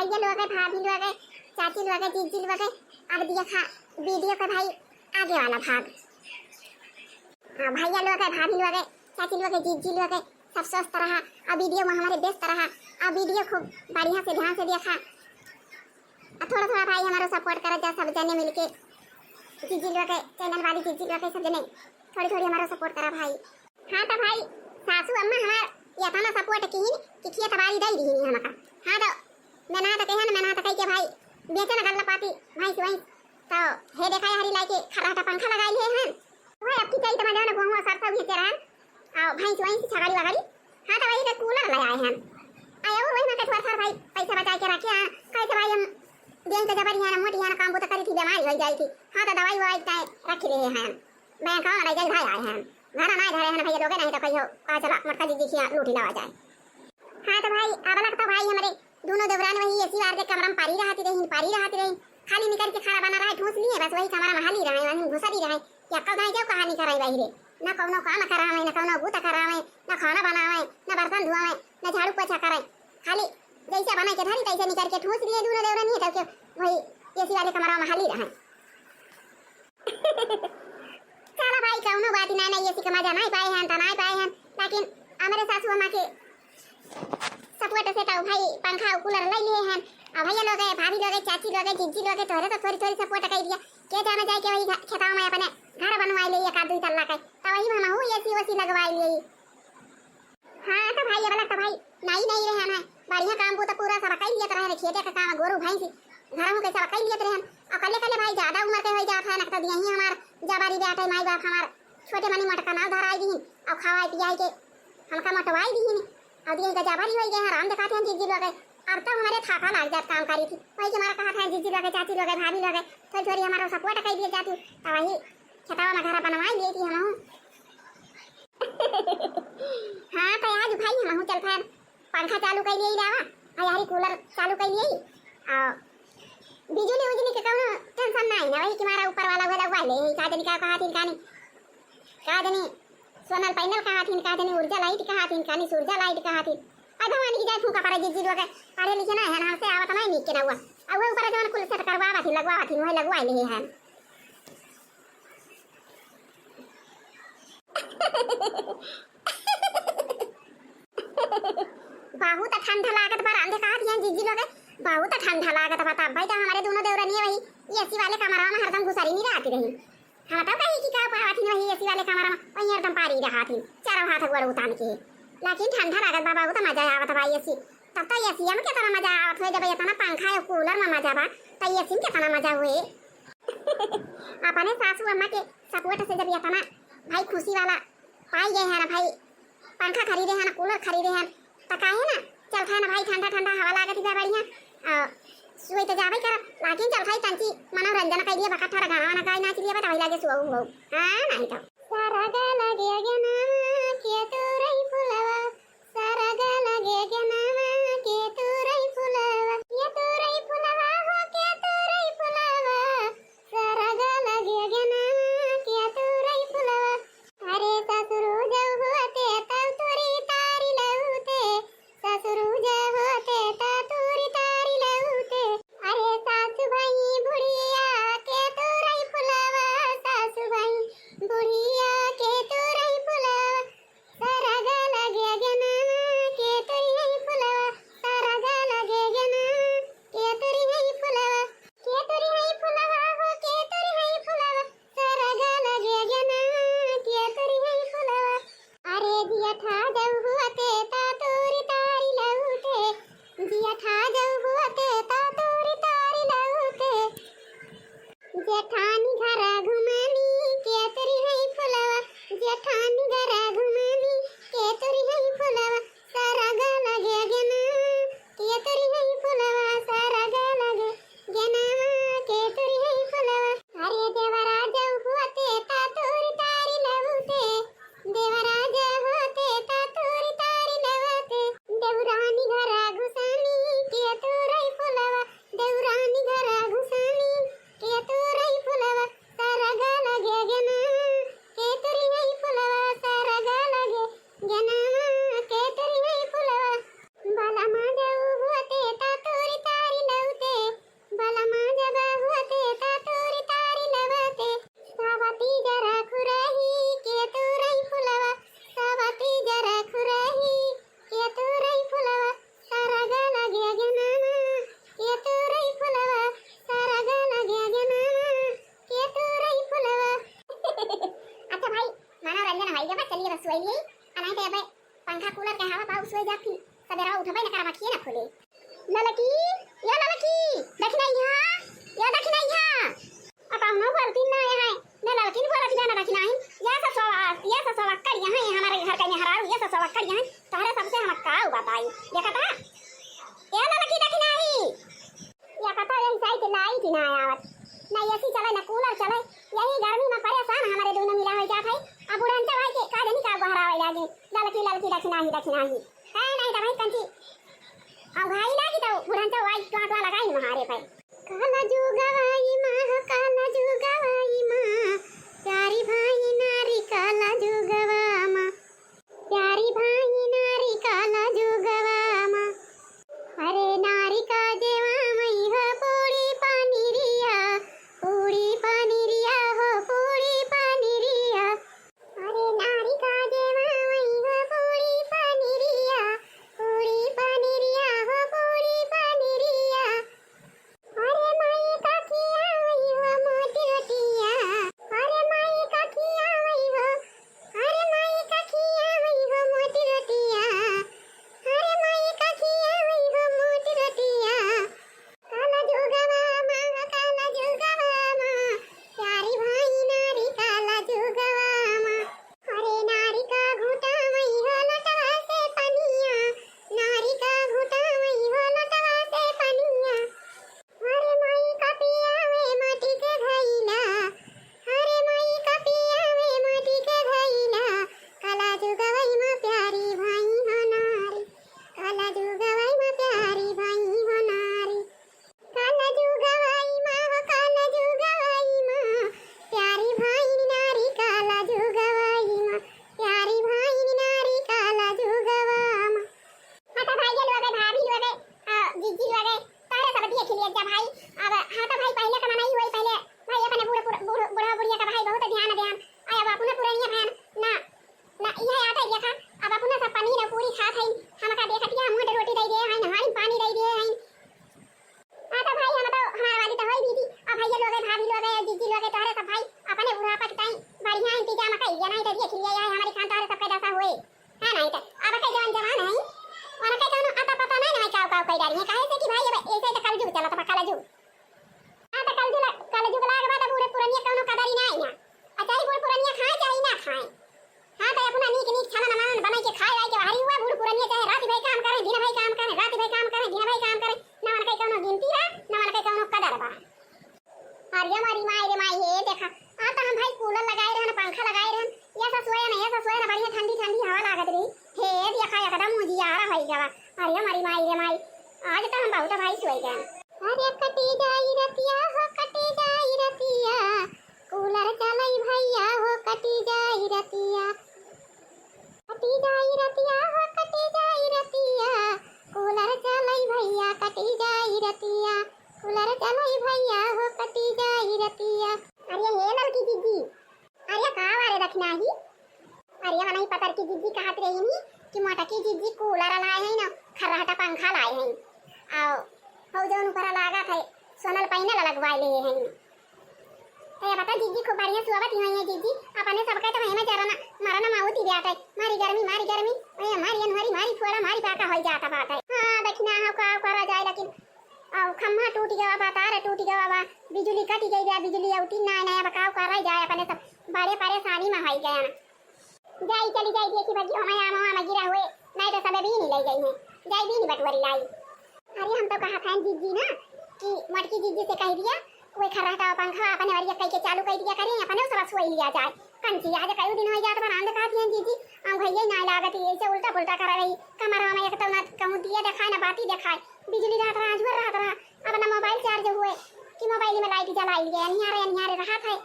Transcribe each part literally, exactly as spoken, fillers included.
भैया लोग, भाभी लोग, चाची लोग, जीजी लोग, अब देखा वीडियो का भाई आगे वाला भाग। हाँ भैया लोग, भाभी लोग, चाची लोग, जीजी लोग, सब स्वस्थ रहा और वीडियो में हमारे व्यस्त रहा और वीडियो खूब बढ़िया से ध्यान से देखा। और थोड़ा थोड़ा भाई हमारो सपोर्ट करा जा, सब जने मिलके जीजी लोग के, चैनल वाली जीजी लोग के सब जने थोड़ी थोड़ी हमारो सपोर्ट करा भाई। हाँ तो भाई, सासू अम्मा हमार इतना सपोर्ट किहिन कि खेत बाड़ी दई दिहिन हमका। हाँ तो मैं ना तो कहे ना, मैं ना तो कही के भाई बेचे ना गल्ला पाती भैंस वैंस, तो हे देखा हरी लाई के खर्राटा पंखा लगाई है हन। वही अब की चैत में जौन गेहूं सरसों बेचे रहन, और भैंस वैंस छगड़ी वगड़ी, हाँ तो वही के कूलर ले आए हन। आए और वही में कठुआ सर भाई पैसा बचा के रखे हैं, कैसे भाई हम दिन के जबर यहाँ मोटी यहाँ काम बुता करी थी, बीमारी हो जाई थी। हाँ तो दवाई ववाई ताए रख रहे हैं, बैंक में ले जाए भाई आए हैं, घर ना धरे हैं भैया लोगे, नहीं तो कहियो का चला मोटका जीजी खिया लूटी लावा जाए। हाँ तो भाई अब लगता भाई हमारे दोनों देवरान वही एसी वाले के कमरा में पारी रहती रही, पारी रहती रही। खाली निकल के खाना बना रहा है, ठूस लिए बस वही कमरा में हाली रहे, वहीं घुसरी रहे। या कब जाए जाओ कहाँ निकल रही बाहरे, ना कौनो काम करावे, ना कौनो बूता करावे, ना खाना बनावे, ना बर्तन धोवे, ना झाड़ू पोछा करे। खाली जैसे बना के धरी तैसे निकल के ठूस लिए दोनों देवरान, नहीं तब के वही एसी वाले कमरा में हाली रहे। चला भाई, कौनो बात ना, नहीं एसी का मजा नहीं पाए हैं, तो नहीं पाए हैं, लेकिन हमारे सासू अम्मा के सपोर्ट से तो भाई पंखा और कूलर ले लिए हैं। और भैया लोग, भाभी लोग, चाची लोग, जीजी लोग, तोहरे तो थोड़ी थोड़ी सपोर्ट कर दिया। के जाना जाए के वही घ-, खेतावा में अपने घर बनवाए लिए एक आध दुई तल्ला के, तो वही में हमहू एसी ओसी लगवाए लिए। हाँ तो भाई, अब लगता भाई, नहीं, नहीं रहे हैं, बढ़िया काम बूता पूरा सब कई लियत रहे, खेते का काम, गोरू भैंस, घरहू के सब कई लियत रहे। और कल्ले कल्ले भाई ज्यादा उम्र के हो जात है, ना तो दियही हमार जबारी बेटे माई बाप हमार छोटे मनी मोटका नाव धराई दीहिन, और खवाई पियाई के हमका मोटवाई दीहिन, और दियही का जबारी हो गए हैं, राम दिखाते हैं जीजी लोग। अब तो हमारे थाका लाग जात काम करी थी, वही के हमारा कहा था जीजी लोग, चाची लोग, भाभी लोग, थोड़ी थोड़ी हमारा सपोर्ट कर दिए जाती, तो वही खेतवा में घर बनवाई लिए थी हमहू। हाँ, तो आज भाई हमहू चलत है, पंखा चालू कर लिए लावा, आ यारी कूलर चालू कर लिए, और बिजली उजली के कौनो टेंशन नहीं ना, वही तुम्हारा ऊपर वाला वो लगवा ले, का जनी का कहा थी कानी, का जनी सोनल पैनल कहा थी, का जनी ऊर्जा लाइट कहा थी, कानी सूर्जा लाइट कहा थी। अब भवानी की जाए फूका पड़े, जीजी लोग पढ़े लिखे ना है ना, हमसे आवत नहीं नीक के ना हुआ, अब वो ऊपर जवन कुल सेट करवावा थी, लगवावा थी, वही लगवा ले हैं। बहुत ठंडा लागत बा, रांधे कहा दिया जीजी लोग, बहुत ठंडा लागत बा। तब भाई तो हमारे दोनों देवरनिया वही एसी वाले कमरा में हरदम घुसरी नहीं रहती रही। हम तो कही कि का पावत ही वही एसी वाले कमरा में, वही हरदम पारी रहा थी, चारों हाथ गोड़ उतान के। लेकिन ठंडा लागत बा, बहुत मजा आवत बा एसी। तब तो एसी में कितना मजा आवत हो, जब इतना पंखा है, कूलर में मजा बा, तो एसी में कितना मजा हुए। अपने सासू अम्मा के सपोर्ट से जब इतना भाई खुशी वाला पाई गए हैं ना भाई, पंखा खरीदे हैं ना, कूलर खरीदे हैं, तो काहे ना चलत है ना भाई, ठंडा ठंडा हवा लागत बा बढ़िया। आ, सोई तो जाबे करब, लेकिन चलत है तंची मनोरंजन कर लिए, बका थोड़ा गाना वाना गाय नाच लिए, तो वही लागे सुबह उबह। हाँ, नहीं तो। सरग लगे गनवा के तुरई फुलवा, सरग लगे गनवा के तुरई फुलवा, के तुरई फुलवा हो, के तुरई फुलवा, सरग लगे गनवा के तुरई फुलवा। अरे ससुर जब होते तब तुरी तारी लौते, ससुर जब होते तब तुरी तारी लौते। अरे सासु भई बुढ़िया के तुरई फुलवा, सासु भई बुढ़िया के तुरई फुलवा। तो जाके सबेरा उठबे न करब, अखिए न खुले। ललकी, या ललकी, दखिनइहा, या दखिनइहा। अब कौनो बोलती ना है, न ललकिन बोलत बा, न दखिनही। या ससुआ, या ससुआ करिया है, हमारे घर का मेहरारू, या ससुआ करिया है, तोहरे सबसे हम का बताई। देखत हा? या ललकी दखिनही। या कतो यही साइड लाइट ना आवत, ना एसी चले, ना कूलर चले, यही गर्मी में परेशान हमारे दोनों मिला हो जात है। अब बुढ़ंचा भाई के का जानी का गोहरावे लागे, ललकी, ललकी, दखिनही, दखिनही। है नहीं तो भाई कंची, अब भाई लागी तो बुढ़ंचा भाई टोटवा लगाई महारे पे। काला जुगवाई माँ, काला जुगवाई माँ, प्यारी भाई नारी काला जुगवा माँ। प्यारी भाई नारी काला जुगवा माँ। अरे नारी का जेवा मई हो पूड़ी पानी रिया, पूड़ी पानी रिया हो पूड़ी पानी रिया। अरे नारी का जेवा मई हो पूड़ी पानी रिया, पूड़ी पानी रिया हो पूड़ी पानी रिया। अरे माई का खियावई हो मोटी रोटिया, अरे माई का खियावई हो, अरे माई का खियावई हो मोटी रोटिया, अरे माई का खियावई हो मोटी रोटिया। काला जुगवा माँ, काला जुगवा माँ, प्यारी भाई नारी काला जुगवा माँ। अरे नारी का घूटा मई हो लोटवा से पनिया, नारी का घूटा मई हो लोटवा से पनिया। अरे माई का पियावे माटी के घैला, अरे माई का पियावे माटी के घैला। काला जुगवई माँ प्यारी भाई हो नारी, काला जुगवई माँ प्यारी भाई हो नारी। काला जुगवई माँ हो, काला जुगवई माँ, प्यारी भाई नारी काला जुगवई माँ, प्यारी भाई नारी काला जुगवा माँ। हाँ तो भाई ये लोग, भाभी लोग, आ, जीजी लोग, तोहरे सब देख लिए जा भाई। अब हाँ तो भाई पहले का मनई होई, पहले भाई अपने बूढ़, बूढ़, बूढ़, बुढ़वा बुढ़िया का भाई बहुत ध्यान देन। आ, अब अपने पुरनिया भैन ना, ना, यह आटा देखा, अब अपना सब पनीर और पूरी खात हई, हमका देखत के मुँह रोटी दे दे हई, नहारी पानी दे दे हई। हाँ तो भाई, हम तो, हमार वाली तो होई दीदी, अब भैया लोग, भाभी लोग, जीजी लोग, तोहरे सब भाई अपने बुढ़ापा के ताई बढ़िया इंतजाम कई, ये नहीं तो देख लिया, यह हमारी खान तोहरे सबके दशा होए। हाँ नहीं तो, अब के जवान जवान है, उनके कौनो अता पता नहीं ना, काव काव कई डाली है, काहे से कि भाई अब ऐसे तो कलजुग चलत बा, कलजुग। हाँ, तो कलजुग ला-, कलजुग लाग बाद अब बूढ़े पुरनिया कौनो कदर ही ना आई ना। अच्छा, ई बूढ़ पुरनिया खाए चाहे ना खाए। हाँ, तो अपना नीक नीक छाना नमन बनाई के खाए वाए के बाहरी हुआ, बूढ़ पुरनिया चाहे रात भर काम करे, दिन भर काम करे, रात भर काम करे, दिन भर काम करे, ना उनके कौनो गिनती है, ना उनके कौनो कदर बा। अरे हमारी माई रे माई, हे देखा, आ तो हम भाई कूलर लगाए रहन, पंखा लगाए रहन, ये सब सोए ना, ये सब सोए ना, बढ़िया ठंडी ठंडी हवा लागत रही। हे देखा, एकदम उजियारा होई गवा। अरे हमारी माई रे माई, आज तो हम बहुत भाई सोए गए। अरे कटी जाई रतिया हो, कटी जाई रतिया, कूलर चलाई भैया हो, कटी जाई रतिया। कटी जाई रतिया हो, कटी जाई रतिया, कूलर चलाई भैया, कटी जाई रतिया, कूलर चलाई भैया हो, कटी जाई रतिया। अरे हे ललकी जीजी, अरे का वारे दखिनही? अरे मनई पतरकी जीजी कहत रही नी कि मोटकी जीजी कूलर लाए हैं ना, खर्राटा पंखा लाए हैं। आओ, हो जौन ऊपर लागत है, सोनल पैनल लगवाए ले हैं। ए, बता जीजी, खूब बढ़िया सुआवत ही होई है जीजी, अपने सबके तो हमें जरा ना, मरा ना माउती ब्याट है, मारी गर्मी, मारी गर्मी, ए, मारी अनहरी, मारी फोड़ा, मारी पाका होई जाता बात है। हाँ, दखिनहा हो का करा जाए, लेकिन अब खम्भा टूट गवा बा, तार टूट गवा बा, बिजुली कटी गई बा, बिजुली औती ना, ना, अब का करा जाए, अपने सब बड़े परेशानी में होई गया ना। जाई, चली जाई, देखी भगी हमें आम, आम गिरा हुए, नहीं तो सबे बीनी ले गई हैं। जाई बीनी बटुअरी लाई। अरे हम तो कहा था जीजी ना कि मोटकी जीजी से कह दिया, कोई खर्राटा पंखा अपने वरिया कह के चालू कर दिया करें, अपने सब सोई लिया जाए। कंची आज कई दिन हो जात बा, रांध कहा दिया जीजी, हम भैया ना लागत, ऐसे उल्टा पुल्टा कर रही, कमरा में एक तो ना कहूँ दिए दिखाए ना बाती दिखाए, बिजली रहत रहा, अंजुअर रहत रहा, अपना मोबाइल चार्ज हुए कि मोबाइल में लाइट जलाई लिए, अनिहारे अनिहारे रहत है।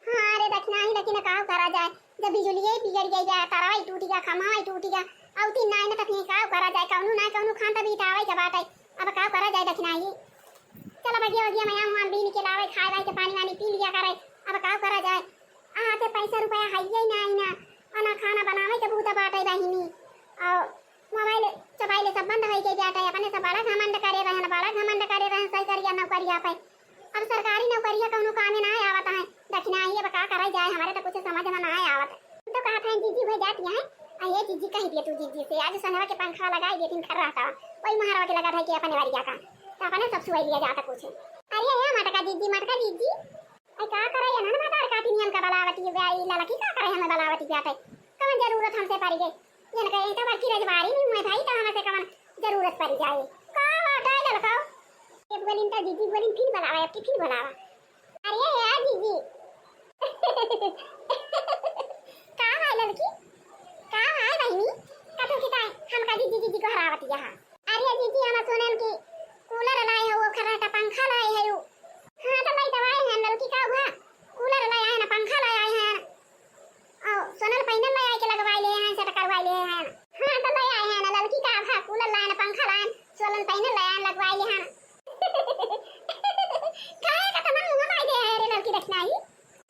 हाँ रे दखिनही, लेकिन का करा जाए, जब बिजुलिये बिगड़ गई बा, तारवा ही टूट गया, खम्भा ही टूट गया, औती ना, ना तक नहीं का करा जाए, कौनो ना कौनो खान तभी तावे के बात है। अब का करा जाए दखिनही? चला बगिया वगिया में आम वाम बीन के लावे, खाए वाए के पानी वानी पी लिया करे। अब का करा जाए? आ हाथे पैसा रुपया है ही ना, ही ना, और ना खाना बनावे के भूत बाटे बहिनी। और मोबाइल चोबाइल सब बंद होई के जाता है, अपने सब बड़ा घमंड करे रहन, बड़ा घमंड करे रहन सरकारिया नौकरिया पे। अब सरकारी नौकरिया कौनो कामे ना आवत है, दखिनही अब का करा जाए, हमारे तो कुछ समझ में ना आवत। तो कहा था जीजी हो जाती है, अरे जिज्जी, कहि दिया तू जिज्जी से, आज संझवा के पंखा लगाइ देतिन खर्राटा, वही महरवा के लगा था कि अपने वरिया का, तो अपने सब सुआइ लिया जाता कुछ। अरे ए मटका जिज्जी, मटका जिज्जी, अरे का करे, एनन मतार काटी नियन का बलावती बा, ई ललकी का करे हमें बलावती बाटे? कवन जरूरत हमसे परि गइ? एनका एनका बड़की रजवारी नहीं हुए भाई, तो हमसे कवन जरूरत परि जाए? का बाटे ललका? ये बोलिन तो जिज्जी बोलिन, फिर बलावा, अब की फिर बलावा। अरे यार जिज्जी। का है ललकी? का है बहिनी? कथो किताए हमका जिज्जी जिज्जी को हरावती यहाँ। अरे जिज्जी, हम सुनेन कि कूलर लाए हो, वो खर्राटा पंखा लाए है वो। हाँ, तो लाई तो आए हैं, ललकी का हुआ? कूलर लाए आए ना, पंखा लाए आए हैं। और सोनल पैनल लाए आए के लगवाए ले हैं, सेट करवाए ले हैं। हाँ, तो लाए आए हैं ना, ललकी का हुआ? कूलर लाए ना, पंखा लाए, सोलन पैनल लाए, लगवाए ले हैं। काहे का तमन मुँह माई दे है रे ललकी दखिनाही?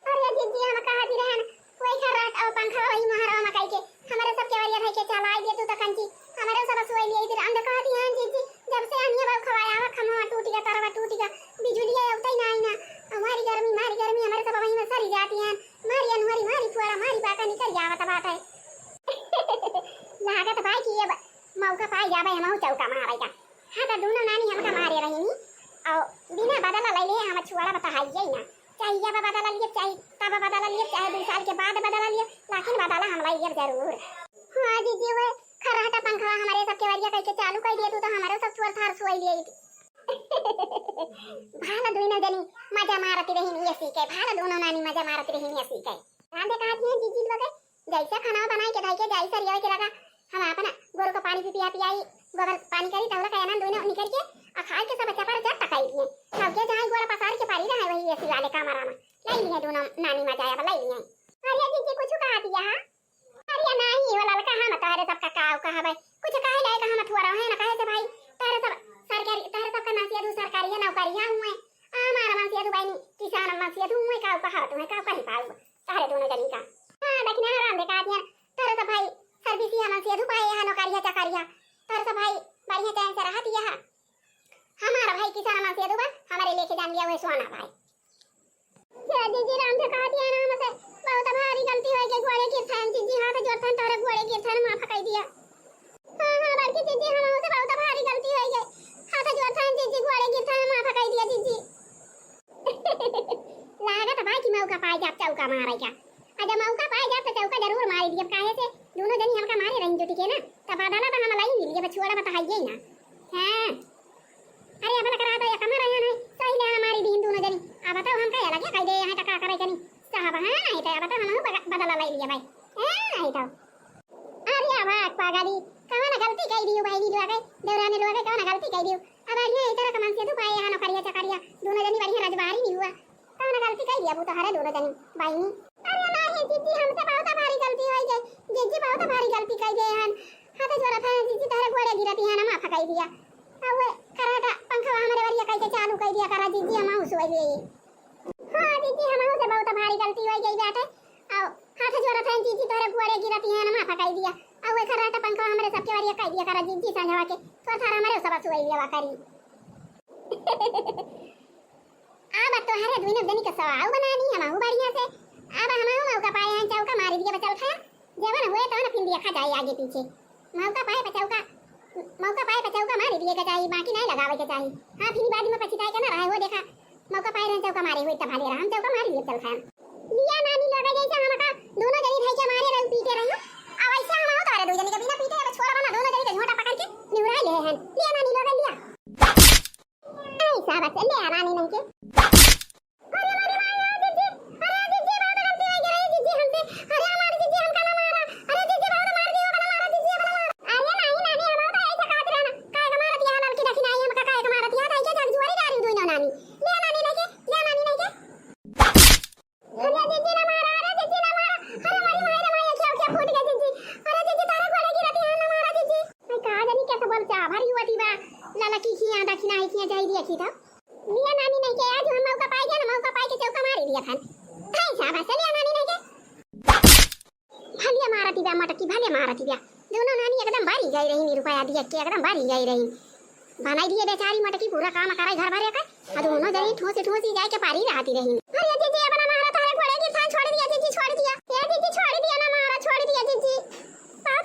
अरे जिज्जी, हम कहत ही रहन, वही खर्राट और पंखा वही महरवा में कइके हमरे सब केवरिया धइके चलाइ दे तू त कंची, हमरे सब सोइ लिए। फिर हम कहत ही हैं जिज्जी, जब से अनिया बाबू खवाया हवा, खमवा टूट गया, तरवा टूट गया, बिजुलिया अवतै ना आई ना, हमारी गर्मी, मारी गर्मी, हमरे सब वहीं में सरी जाती हैं, मारी अनहरी, मारी फुआरा, मारी बाका निकल जावत बाटे। लागत भाई कि ये ब-, मौका पाई जाबे हमहू चौका मारे का। हाँ, तो दोनों नानी हमका मारे रही नी, और बिना बदला ले ले हम छुआड़ा बता हाई जाई ना। चाहे अब बदला लिए, चाहे तब बदला लिए, चाहे दो साल के बाद बदला लिए, लेकिन बदला हम लाइए जरूर। हाँ जिज्जी, वो खर्राटा पंखवा हमरे सब केवरिया कइके चालू कइ दिए तू, तो हमरो सब सुअर थार सुआई लिए। भाला दुइनो जनी मजा मारती रही एसी के, भाला दोनों नानी मजा मारती रही एसी के। रांधे कहा दिए जिज्जी लोग, जैसे खाना बनाई के धाई के जाई सरिया के लगा, हम अपना गोरू को पानी पी पिया पियाई, गोबर पानी करी, तौला का एनन दुइनो निकल के, आ खाए के सब चपर जब तकाई दिए। सबके जहाँ गोड़ा पसार के पारी रहे वही एसी वाले कमरा में। लाई लिए दोनों नानी मजा अब लाई लिए। अरे जिज्जी कुछ कहा दिया हा? अरे नाही, वो ललका हम तोहरे सबका काव कहबे। कुछ कहे लायक हम थोड़ा है ना, कहे से भाई, तोहरे सब सरकारी, तोहरे सबका नसीहत सरकारी है, नौकरिया हुए। हमारा मनसेधु बहिनी, किसान मनसेधु हुए, काव कहा तुम्हें, काव कहीं पाऊ, तोहरे दोनों जनी का। हाँ, दखिना राम देखा दिया, तोहरे सब भाई service या मनसेधु पाए, यहाँ नौकरिया चाकरिया, तोहरे सब भाई बढ़िया चैन से रहत यहाँ। हमारा भाई किसान मनसेधु बा, हमारे लेके जान लिया वही सोना भाई। हे जिज्जी, राम देखा दिया ना हमसे, बहुत भारी गलती होइ गई, गोड़े गिरथन जिज्जी, हाथ जोड़थन तोहरे गोड़े गिरथन, माफ कइ दिया। हाँ, हाँ, बड़की जिज्जी, हमहू से बहुत भारी गलती होइ गई। हाथ जोड़थन जिज्जी, गोड़े गिरथन, माफ कइ दिया जिज्जी। लागत बा कि मौका पाए जाब चौका मारे का। आ जब मौका पाए जाब तो चौका जरूर मारी दियब, काहे से दोनों जनी हमका मारे रही जुटी के ना, तब बदला तो हम लाई मिली, अब छोड़ा बता है ना। हाँ। अरे, अब लकड़ा तो एक हमारा यहाँ नहीं, सही ले हमारी दीन दोनों जनी। अब बताओ हम क्या लगे कह दे यहाँ टका करे कनी। साहब, हाँ, नहीं तो अब तो हम बदला ले लिया भाई। हाँ, नहीं तो। अरे, अब पागली, कौन गलती कह दियो भाई, नी लोगे, देवरानी लोगे, कौन गलती कह दियो? अब बढ़िया इधर कमान से तू पाए यहाँ नौकरिया चकरिया, दोनों जनी बढ़िया रजबारी नहीं हुआ। कौन गलती कह दिया वो तो हरे दोनों जनी, बहिनी? अरे, नहीं, जिज्जी, हमसे बहुत भारी गलती हो गई। जिज्जी, बहुत भारी गलती कह गए हैं। हाथ जोड़त है, जिज्जी, तोहरे गोड़े गिरती है ना, माफ कह दिया। अब वो खराटा पंखवा हमरे वरिया कह के चालू कह दिया करा, जिज्जी, हम आऊँ सोई लिए। हाँ, जिज्जी, हमहू से बहुत भारी गलती हो गई बाटे। आओ, हाथ जोड़त है, जिज्जी, तोहरे गोड़े गिरती है ना, माफ कह दिया। अब वो खराटा पंखवा हमरे सबके वरिया कह दिया करा, जिज्जी, संझवा के, तो थारा हमरे सब सोई लेवा करी। अब तोहरे दुइनो जनी के सवाल बनानी, हमहू बढ़िया से। अब हमहू मौका पाए हैं, चौका मारी दिए बचल था। जवन हुए तवन फिर देखा जाए आगे पीछे। मौका पाए पे चौका, मौका पाए पे चौका मारी दिए के चाही, बाकी नहीं लगावे के चाही। हाँ, फिर बाद में पछताए के ना रहे, वो देखा, मौका पाए रहे चौका मारे हुए, तब भले रहा, हम चौका मारी दिए चल था। लिया नानी लोग जैसे हमका दोनों जनी भाई के मारे रही, पीटे रही, अब ऐसे हम आओ तोहरे दो जनी के बिना पीटे, अब छोड़ा बना, दोनों जनी के झोंटा पकड़ के निहुराए ले हैं। लिया नानी लोग लिया। ऐसा बस ले आ रानी नहीं के। अरे, अरे, माई, अरे, जिज्जी, अरे, जिज्जी, बहुत गलती हो गई, अरे, जिज्जी, हमसे, अरे, हमारी जिज्जी, हमका ना मारा, अरे, जिज्जी, बहुत मार दियो, बना मारा, जिज्जी, बना मारा। अरे, नहीं, नानी, हम तो ऐसा कहत रहना, काहे का मारत यहाँ लड़की देखी नहीं, हमका काहे का मारत यहाँ, ताई के जग जुआरी डारी दुई ना नानी। ले नानी नहीं के, ले नानी नहीं के। अरे जिज्जी ना मारा, अरे जिज्जी ना मारा, अरे हमारी माई रे माई, अखिया, अखिया फूट गई जिज्जी, अरे जिज्जी तारा गोड़े गिरती है ना मारा जिज्जी। मैं कहा जानी कैसे बोल चाह भरी हुआ थी बा, ललकी खिया दखिना ही खिया जाई दिया खी था। लिया नानी नहीं के आज हम मौका पाई गया ना, मौका पाई के चौका मारी दिया था। हाय शाबाश, लिया नानी नहीं के। भलिया मारती बा मटकी, भलिया मारती बा। दोनों नानी एकदम बारी गई रही, रुपया दिया के एकदम बारी गई रही। बनाई दिए बेचारी मटकी, पूरा काम करे घर भरे के। आ दोनों जनी ठोसी ठोसी जाए के पारी रहती रही। अरे जिज्जी, अब ना मारा, तोहरे गोड़े गिरथन, छोड़ दिया जिज्जी, छोड़ दिया। ए जिज्जी, छोड़ दिया ना मारा, छोड़ दिया जिज्जी। बहुत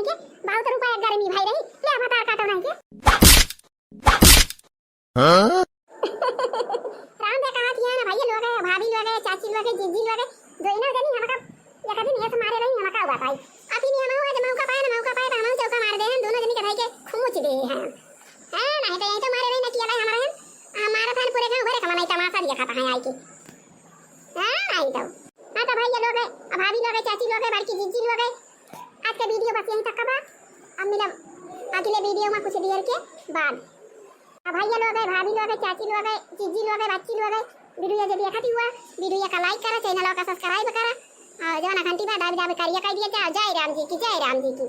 के बहुत रूपा एक गर्मी भाई रही, ले भतार काटो नहीं के। हाँ? राम दे कहा थिया ना भैया लोग है, भाभी लोग है, चाची लोग है, जीजी लोग है, जो इन्हें जनी हमका एक दिन ये मारे रही, हमका हुआ भाई। अभी नहीं हम आज मौका पाए ना, मौका पाए तो हम चौका मार दे हैं, दोनों जनी के भाई के खुमुच दे हैं। हाँ, नहीं तो यही तो मारे रही ना किया भाई हमारे हैं। हमारा थान पूरे गाँव भरे का मनाई तमाशा दिया खाता है आई के। हाँ, नहीं तो। हाँ तो भैया लोग है, भाभी लोग है, चाची लोग है, बड़की जीजी लोग है, आज का वीडियो बस यहीं तक का बा। अब मिलब अगले वीडियो में कुछ देर के बाद। अब भैया लोग है, भाभी लोग है, चाची लोग है, जीजी लोग है, बच्ची लोग है, वीडियो यदि देखत हुआ, वीडियो का लाइक करा, चैनल का सब्सक्राइब करा और जौन घंटी में दाबी दाबी करिया कर दिया जाओ। जय राम जी की, जय राम जी की।